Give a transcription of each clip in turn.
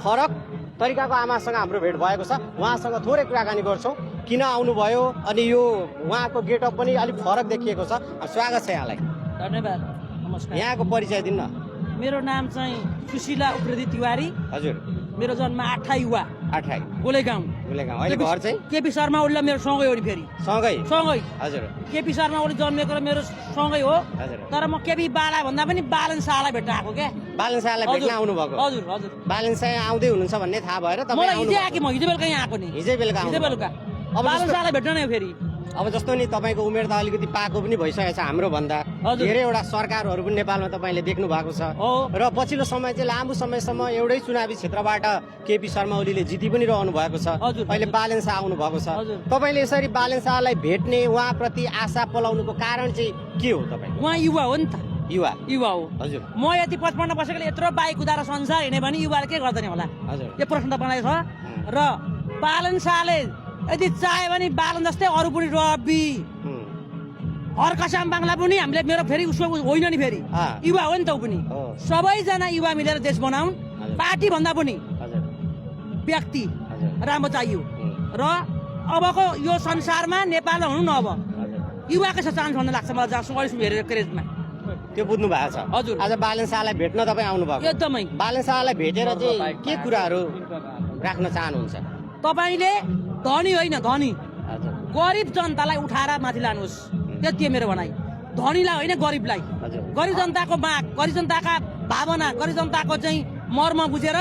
फरक तरिकाको आमासँग हाम्रो भेट भएको छ। उहाँसँग थोरै कुराकानी गर्छौँ किन आउनुभयो अनि यो उहाँको गेटअप पनि अलिक फरक देखिएको छ। स्वागत छ यहाँलाई। धन्यवाद। नमस्कार। यहाँको परिचय दिन्न। मेरो नाम चाहिँ सुशीला उप्रेती तिवारी। हजुर। मेरो जन्म 8 युवा 8 गोलेगाउँ। अहिले घर चाहिँ केपी शर्मा ओली मेरो सँगै हो नि फेरि। सँगै। हजुर। केपी शर्मा ओली जन्मेको र मेरो सँगै हो। हजुर। तर म केपी बाला भन्दा पनि बालन शाहलाई भेट्न आएको क्या। बालन शाहलाई भेट्न आउनु भएको? हजुर हजुर। बालन शाह आउँदै हुनुहुन्छ भन्ने थाहा भएर तपाईँ मलाई आउनु हिजो भएको? आके म हिजो बेलुका यहाँ आएको नि। हिजै बेलुका अब बालन शाहलाई भेट्न नै फेरि। अब जस्तो नि तपाईँको उमेर त अलिकति पाएको पनि भइसकेको छ हाम्रो भन्दा। धेरैवटा सरकारहरू पनि नेपालमा तपाईँले देख्नु भएको छ र पछिल्लो समय चाहिँ लामो समयसम्म एउटै चुनावी क्षेत्रबाट केपी शर्मा ओलीले जिति पनि रहनु भएको छ। अहिले बालन शाह आउनु भएको छ। तपाईँले यसरी बालन शाहलाई भेट्ने उहाँप्रति आशा पलाउनुको कारण चाहिँ के हो? तपाईँ उहाँ युवा हो नि त। युवा हो। हजुर। म यति 55 वर्षकोले यत्रो बाइक कुदाएर संसार हिँड्ने भने युवाले के गर्दैन होला? हजुर। यो प्रश्न तपाईँलाई छ। र बालन शाहले यदि चाह्यो भने बालन जस्तै अरू पनि रवि हरकसाम बाङ्ला पनि हामीले मेरो फेरि उसको होइन नि फेरि युवा हो नि त ऊ पनि। सबैजना युवा मिलेर देश बनाउन्। पार्टी भन्दा पनि व्यक्ति राम्रो चाहियो र अबको यो संसारमा नेपालमा हुनु न अब युवाकै चान्स भन्ने लाग्छ मलाई जहाँ हेरेर क्रेजमा। त्यो बुझ्नु भएको छ। हजुर। आज बालन शाहलाई भेट्न तपाईँ आउनु भएको? एकदमै। बालन शाहलाई भेटेर चाहिँ के कुराहरू राख्न चाहनुहुन्छ? तपाईँले धनी होइन धनी हजुर गरिब जनतालाई उठाएर माथि लानुहोस्। त्यति मेरो भनाइ। धनीलाई होइन गरिबलाई। गरिब जनताको माग, गरिब जनताका भावना, गरिब जनताको चाहिँ मर्म बुझेर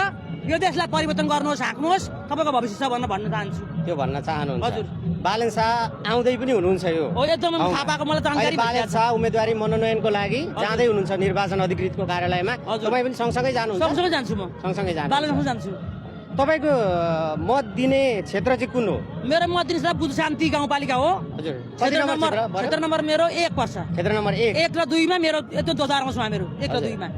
यो देशलाई परिवर्तन गर्नुहोस्, हाँक्नुहोस्, तपाईँको भविष्य छ भन्न चाहन्छु। त्यो भन्न चाहनुहुन्छ? हजुर। बालन शाह आउँदै पनि हुनुहुन्छ यो? हो एकदम थाहा पाएको मलाई जानकारी। बालन शाह उम्मेदवारी मनोनयनको लागि जाँदै हुनुहुन्छ निर्वाचन अधिकृतको कार्यालयमा। तपाईँ पनि सँगसँगै जानुहुन्छ? सँगसँगै जान्छु म। सँगसँगै जानु? बालनसँग जान्छु। तपाईँको मत दिने क्षेत्र चाहिँ कुन हो? मेरो मत दिने क्षेत्र बुद्ध शान्ति गाउँपालिका हो। हजुर। क्षेत्र नम्बर मेरो 1 पर्छ। क्षेत्र नम्बर 1 र 2 मा मेरो यस्तो दोधारमा छु मेरो 1 र 2 मा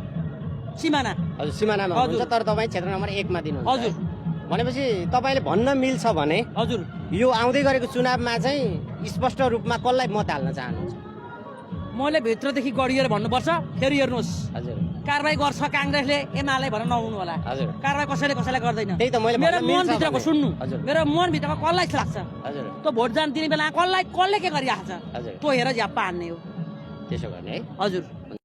सिमाना। हजुर सिमानामा हुनुहुन्छ तर तपाईँ क्षेत्र नम्बर 1 मा दिनुहुन्छ? हजुर। भनेपछि तपाईँले भन्न मिल्छ भने हजुर यो आउँदै गरेको चुनावमा चाहिँ स्पष्ट रूपमा कसलाई मत हाल्न चाहनुहुन्छ? मैले भित्रदेखि गढिएर भन्नुपर्छ। फेरि हेर्नुहोस्। हजुर। कारबाही गर्छ काङ्ग्रेसले एमाले भनेर नहुनु होला। हजुर। कारबाही कसैलाई गर्दैन। त्यही त मैले मेरो मन भित्रको सुन्नु। हजुर। मेरो मन भित्रको कसलाई लाग्छ? हजुर। त्यो भोट जान दिने बेला कसले के गरिरहेको छ? हजुर। त्यो हेरेर झ्याप्पा हान्ने हो। त्यसो गर्ने है? हजुर।